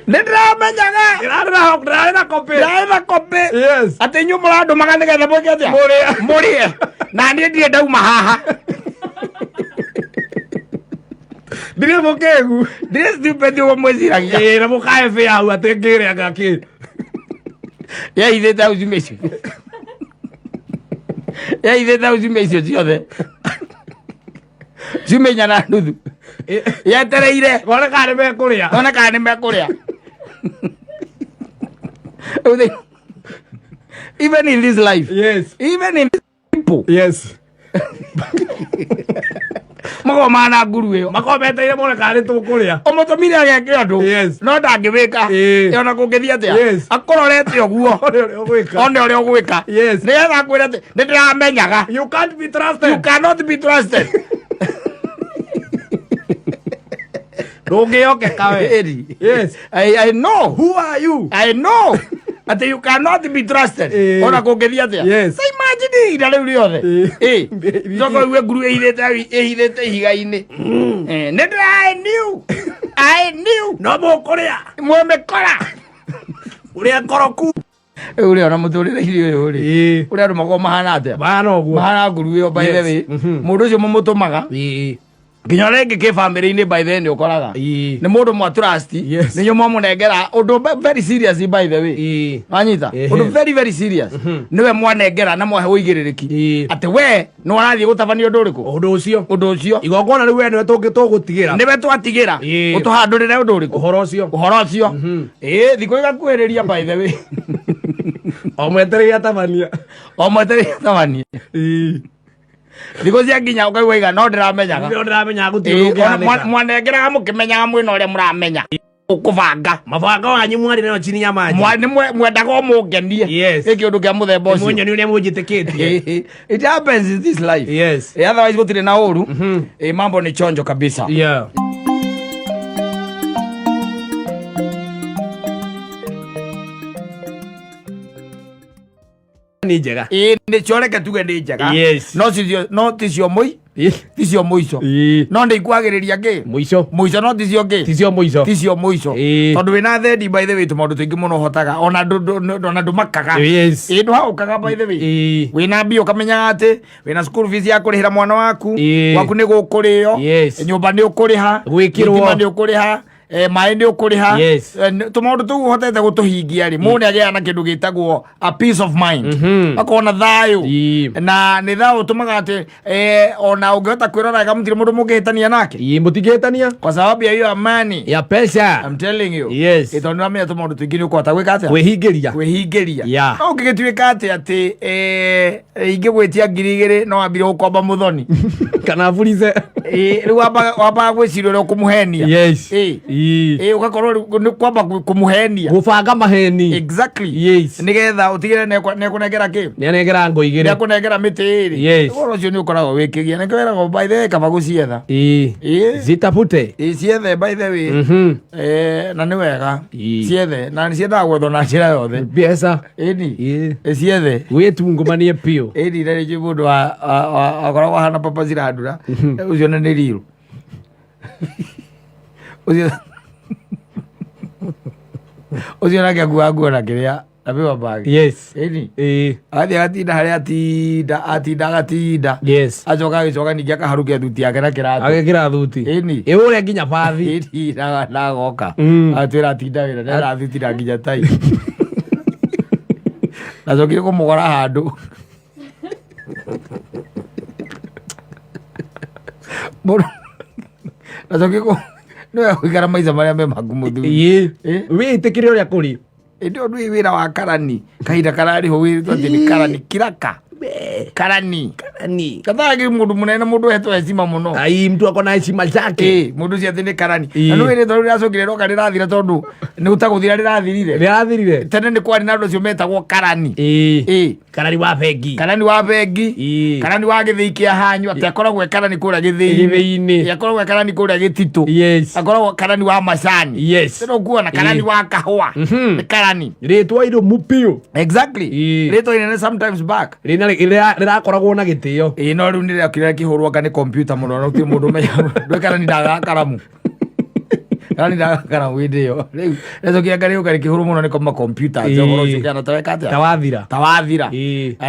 Nĩ ndĩramenyaga. Ndĩrarĩ na copy. Ndĩrarĩ na copy. Atĩ inyuĩ mũrandũmaga nĩgetha mwĩke atĩa? Mũrĩe. Mũrĩe. Na niĩ ndirĩ ndauma haha. Ndirĩ mũkĩgu. Ndirĩ stupid ũguo mwĩciragia. Na mũkae bĩa hau atĩ ngĩrĩa ngakĩ. Yahithĩte hau ciumia icio. Yahithĩte hau ciumia icio ciothe. Ciumia 4 na nuthu. Yetereire. One kana nĩ mekũrĩa. One kana nĩ mekũrĩa. Even in this life. Even in this people. Magomana na nguru ĩyo. Makorwo metereire mone kana nĩ tũkũrĩa. Ũmũtũmire ageke ũndũ. No ndangĩwĩka. Ona kũngĩthiĩ atĩa? Akũrorete ũguo. One ũrĩa ũgwĩka. One ũrĩa ũgwĩka. Nĩgetha akwĩre atĩ nĩ ndĩramenyaga. You can't be trusted. You cannot be trusted. Ndũngĩhokeka we. Ĩri. I know. Who are you? I know. Atĩ you cannot be trusted. Ona kũngĩthiĩ atĩa? So imagine ihinda rĩu rĩothe. Coka ũigue nguru ĩhithĩte ihiga-inĩ. Nĩ ndĩra I knew. I knew. No mũkũrĩa. Mwĩmĩkora. Ũrĩa koroku. Rĩu rĩ, ona mũtũrĩre-inĩ ũyũ rĩ, ũrĩa andũ makoragwo mahana atĩa? Mahana ũguo. Mahana nguru ĩyo, by the way. Mũndũ ũcio mũmũtũmaga. Nginya ũrĩa ĩngĩ kĩbamĩrĩ-inĩ, by the way, nĩ ũkoraga nĩ mũndũ mwa trust, nĩ inyuĩ mwamũnengera ũndũ very serious, by the way. Wanyita? Ũndũ very very serious, nĩwe mwanengera na mwahe ũigĩrĩrĩki atĩ we nĩ warathiĩ gũtabania ũndũ ũrĩkũ. Ũndũ ũcio. Ũndũ ũcio. Igongona rĩu we nĩwe tũgũtigĩra. Nĩwe twatigĩra. Ũtũhandũrĩre ũndũ ũrĩkũ. Ũhoro ũcio. Ũhoro ũcio. Ĩĩ, thikũ igakuhĩrĩria, by the way. O mwetereire atabania. O mwetereire atabania. Thikũ cia nginya ũkaigua iga no ndĩramenyaga. Nĩo ndĩramenya gũtirĩ Ĩĩ, ũndũ ona ũngĩhanĩka. Mwanengeraga mũkĩmenyaga mwĩna ũrĩa mũramenya ũkũbanga. Mabanga wanyu mwarĩ nayo chini ya maji. Nĩ mwendaga o mũngenie. Nĩ kĩũndũ kĩa mũthemba ũcio. Mũnyoni ũrĩa mũnjĩtĩkĩtie. It happens in this life. Otherwise gũtirĩ na ũru. Mambo ni chonjo kabisa. Nĩ njega. Ĩĩ, nĩ cio, reke tuge nĩ njega. No ticio, no ticio mũi ticio mũico. No nĩ ikwagĩrĩria ngĩ Mũico. Mũico, no ticio ngĩ. Ticio mũico. Ticio mũico. Tondũ wĩna thendi, by the way, tũmaũndũ tũingĩ mũno ũhotaga ona ona ndũmakaga. Ĩĩ, ndũhaũkaga, by the way. Wĩna mbia ũkamenyaga atĩ wĩna school fees ya kũrĩhĩra mwana waku. Gwaku nĩ gũkũrĩo. Nyũmba nĩ ũkũrĩha. Gwĩkĩrwo. Thitima nĩ ũkũrĩha, maĩ nĩ ũkũrĩha. Tũmaũndũ tũu ũhotete gũtũhingia rĩ, mũndũ nĩ agĩaga na kĩndũ gĩtagwo a peace of mind. Akorwo na thayũ. Na nĩ thayũ ũtũmaga atĩ ona ũngĩhota kwĩrora wega, mũtirĩ mũndũ mũngĩhĩtania nake. Ĩĩ, mũtingĩhĩtania. Kwa sababu ya hiyo amani ya pesa. I'm telling you. Tondũ nĩwamenya tũmaũndũ tũingĩ nĩ ũkũhota gwĩka atĩa? Kwĩhingĩria. Kwĩhingĩria. No ũngĩgĩtuĩka atĩ ingĩgwĩtia 2000 no wambire gũkomba mũthoni. Kana burice. Ĩĩ, rĩu wambaga gwĩciria ũrĩa ũkũmũhenia. Ĩĩ, ũgakorwo rĩu nĩ kwamba kũmũhenia. Gũbanga maheni. Nĩgetha ũtigĩre nĩekũnengera kĩ. Nĩanengera ngo igĩrĩ. Nĩekũnengera mĩtĩ ĩrĩ. Ũhoro ũcio nĩ ũkoragwo wĩkĩgia, nĩkĩo wĩragwo, by the way, kaba gũcietha. Ĩĩ. Zitafute. Ĩĩ, ciethe, by the way. Na nĩ wega. Ciethe, na nĩ ciendaga gwethwo na njĩra yothe. Mbeca. Ĩni. Ciethe. Wĩtungumanie biũ. Ĩni, na rĩngĩ mũndũ akoragwo ahana papa cirandura ũcio na nĩ riru ũcio ũcio nake akuaga nguo na kĩrĩa na paper bag. Ĩni. Agathiĩ agatinda harĩa atinda atinda agatinda. Acoka agĩcoka ningĩ akaharũkia thuti yake na kĩratũ. Agekĩra thuti. Ĩni. Ĩũre nginya bathi. Ĩni, na agoka. Agatwĩra atinda wĩra nĩ thuti na nginya tai. Nacokire kũmũgora handũ. Mũndũ nacokire kũ nĩwe gũikara maica marĩa me maku mũthuri. Wĩtĩkĩre ũrĩa kũrĩ. Ĩndĩ ũndũ ũyũ wĩra wa karani kahinda kararĩhwo wĩrĩtwo atĩ nĩ karani kiraka karani. Karani. Kathagi mũndũ mũnene, mũndũ ũhetwo heshima mũno. Ai, mtu ako na heshima zake. Ĩĩ, mũndũ ũcio atĩ nĩ karani. Na nĩ wĩrĩtwo rĩu rĩracokire roka rĩrathira, tondũ nĩ ũtagũthira rĩrathirire. Rĩrathirire. Tene nĩ kwarĩ na andũ acio metagwo karani. Ĩĩ. Karani wa bengi. Karani wa bengi. Karani wa gĩthĩi kĩa hanyu, atĩ akoragwo e karani kũrĩa gĩthĩi-inĩ. Gĩthĩi-inĩ. Ĩĩ, akoragwo e karani kũrĩa gĩtitũ. Akoragwo karani wa macani. Tene ũkuona karani wa kahũa. Nĩ karani. Rĩtwa irũmu biũ. Rĩtwa inene sometimes back. Rĩrakoragwo na gĩtĩo. Ĩĩ, no rĩu nĩ rĩakire rĩkĩhũrwo anga nĩ kompiuta mũno, na gũtirĩ mũndũ ũmenya ndwĩ karani ndagaga karamu, karani ndagaga karamu hĩndĩ ĩyo. Rĩu rĩcokia anga rĩũka rĩkĩhũrwo mũno nĩ makompiuta. Ũhoro ũcio ũkĩhana ta weka atĩa? Ta wathira. Ta wathira.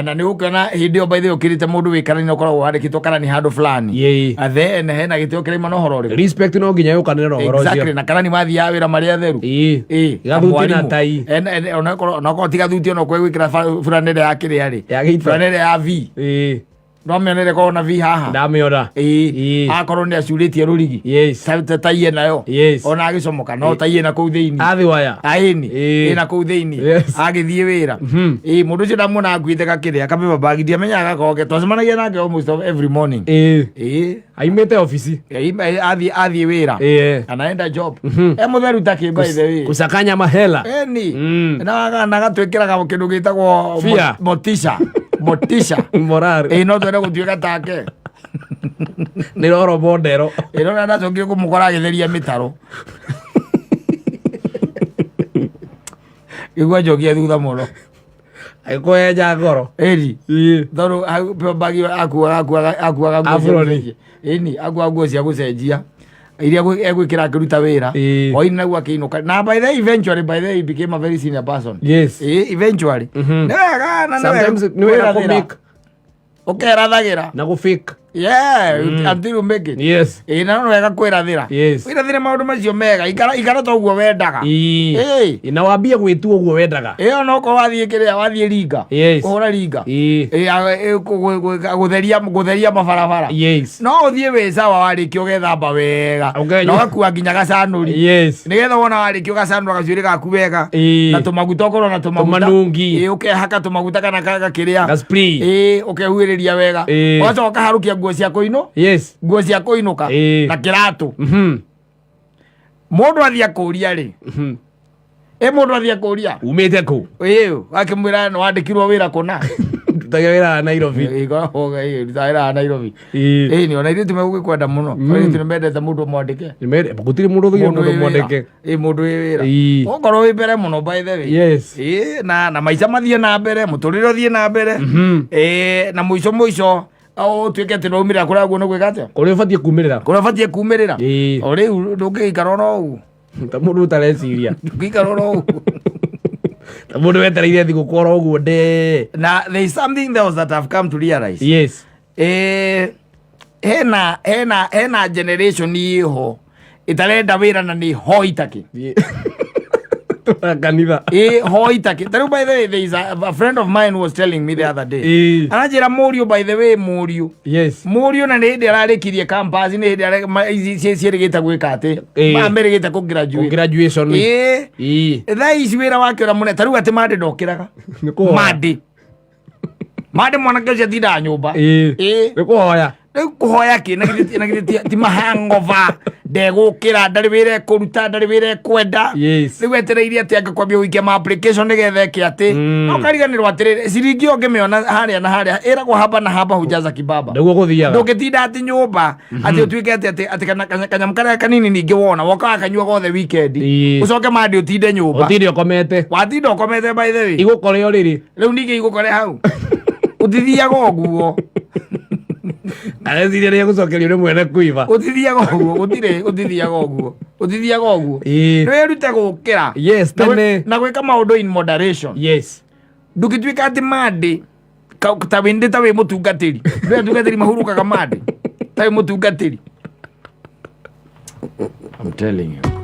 Na nĩ ũkuona hĩndĩ ĩyo, by the way, ũkĩrĩte mũndũ wĩ karani na ũkoragwo wandĩkĩtwo karani handũ fulani. And then hena gĩtĩo kĩraima na ũhoro ũrĩkũ. Respect no nginya yũkanĩre na ũhoro Exactly, ũcio. na karani mathiaga wĩra marĩ atheru. Ĩĩ, Gathuti na mwarimũ. tai. Onakorwo ti gathuti, onokorwo gwĩkĩra burana ĩrĩa ya kĩrĩa rĩ. Ya gĩito. Burana ĩrĩa ya V. No mĩonere korwo na V haha. Ndamĩona. Ĩĩ. Akorwo nĩ acurĩtie rũrigi. Ta taiye nayo. Ona agĩcomoka no taiye na kũu thĩinĩ. Athi waya. Aĩni. Ĩna kũu thĩinĩ. Agĩthiĩ wĩra. Ĩĩ, mũndũ ũcio ndamuona akuĩte gakĩrĩa kapaper bag, ndiamenyaga gakorwo ke twacemanagia nake almost every morning. Ĩĩ. Aimĩte obici. Ĩĩ, athiĩ wĩra. Anaenda job. E mũtheru ta kĩ, by the way. Kusakanya mahela. Eni. Na agatwĩkĩraga kĩndũ gĩtagwo Fear. motisha. Motisha. Morale. Ĩĩ, no twende gũtuĩka take. Nĩ roro bondero. Ĩĩ, no ndacokire kũmũkora agĩtheria mĩtaro. Ngĩigua njokia thutha mũno. Agĩkũhenja ngoro. Ĩni. Tondũ hau paper bag ĩyo akuaga nguo cia Afroni. gũcenjia. Ĩni, akuaga nguo cia gũcenjia iria egwĩkĩra akĩruta wĩra. Hwaĩ-inĩ naguo akĩinũka. Na by the way, eventually, by the way, he became a very senior person. Ĩĩ, eventually. Nĩ wega na nĩ wega Sometimes nĩ wega kwĩrathĩra. kũ-make Ũkerathagĩra. Na gũ fake. Yeah, until you make it. Ĩ, na no wega kwĩrathĩra. Wĩrathĩre maũndũ macio mega, ikara ikara ta ũguo wendaga. Ĩ. Na wambie gwĩtua ũguo wendaga. Ĩyo no korwo wathiĩ kĩrĩa, wathiĩ ringa. Kũhũra ringa. Ĩ, ĩ, gũtheria gũtheria mabarabara. No ũthiĩ wĩ sawa warĩkia ũgethamba wega. Na ũgakua nginya gacanũri. Nĩgetha wona warĩkia ũgacanũra gacuĩrĩ gaku wega. Na tũmaguta ũkorwo na tũmaguta. Tũmanungi. Ĩ, ũkehaka tũmaguta kana gakĩrĩa. Ga spray. Ĩ, ũkehuhĩrĩria wega. Ũgacoka ũkaharũkia nguo cia kũinũ nguo cia kũinũka na kĩratũ. Mũndũ athiĩ akũria rĩ, ĩ mũndũ athiĩ akũria Umĩte kũ? Ĩ, akĩmwĩra nĩ wandĩkirwo wĩra kũna. Ndutaga wĩra wa Nairobi. Ĩ, koragwo, ĩ, rutaga wĩra wa Nairobi. Ĩ, nĩ ona ithuĩ tumegũgĩkwenda mũno. Airĩtu nĩ mendete mũndũ mwandĩke. Gũtirĩ mũndũ ũthũire mũndũ wĩ wĩra. mwandĩke. Ĩ, mũndũ wĩ wĩra. Ũkorwo wĩ mbere mũno, by the way. Ĩ, na maica mathiĩ na mbere, mũtũrĩre ũthiĩ na mbere. Ĩ, na mũico mũico ũtuĩke atĩ nĩwaumĩrĩra kũrĩa guo nĩ gwĩka atĩa? Kũrĩa ũbatiĩ kumĩrĩra. Kũrĩa ũbatiĩ kumĩrĩra. O rĩu ndũngĩgĩikara oro ũguo. Ta mũndũ ũtareciria. Ndũngĩikara oro ũguo. Ta mũndũ wetereire thigũkũ oro ũguo nde. Na there is something else that I've come to realize. Hena generation ĩho ĩtarenda wĩra na nĩ hoitaki. Tũra kanitha. Ĩ, hoitaki. Ta rĩu, by the way, there is a friend of mine was telling me the other day. Aranjĩra mũriũ, by the way, mũriũ mũriũ na nĩ hĩndĩ ararĩkirie campus, nĩ hĩndĩ ici ciĩrĩgĩte gwĩka atĩ mamerĩgĩte kũ graduate. Graduation. Ĩ, thaa ici wĩra wake ũrĩa mũnene ta rĩu atĩ Monday ndokĩraga. Nĩ kũhoya. Monday mwanake ũcio atindaga nyũmba. Ĩ. Nĩ kũhoya. Rĩu kũhoya kĩ? Na githĩ ti mahangova, ndegũkĩra, ndarĩ wĩra ekũruta, ndarĩ wĩra ekwenda. Rĩu etereire atĩ angĩkwambia gũikia ma application nĩgetha eke atĩ. No kariganĩrwo atĩrĩrĩ, ciringi ĩyo ũngĩmĩona harĩa na harĩa, ĩragwo haba na haba hujaza kibaba. Nĩguo gũthiaga. Ndũngĩtinda atĩ nyũmba atĩ ũtuĩke atĩ kanyamũ karĩa kanini ningĩ wona woka wakanyua gothe weekend, ũcoke Monday ũtinde nyũmba. Ũtinde ũkomete. Watinda ũkomete, by the way. Igũkore ũrĩrĩ. Rĩu ningĩ igũkore hau, ũtithiaga ũguo. Areciria nĩ egũcokerio nĩ mwene kuiba. Ũtithiaga ũguo, gũtirĩ, ũtithiaga ũguo, ũtithiaga ũguo. Nĩ wĩrute gũkĩra Tene. Na gwĩka maũndũ in moderation. Ndũngĩtuĩka atĩ Monday ta wĩ ndĩ ta wĩ mũtungatĩri, ndĩ atungatĩri mahurukaga Monday ta wĩ mũtungatĩri. I'm telling you.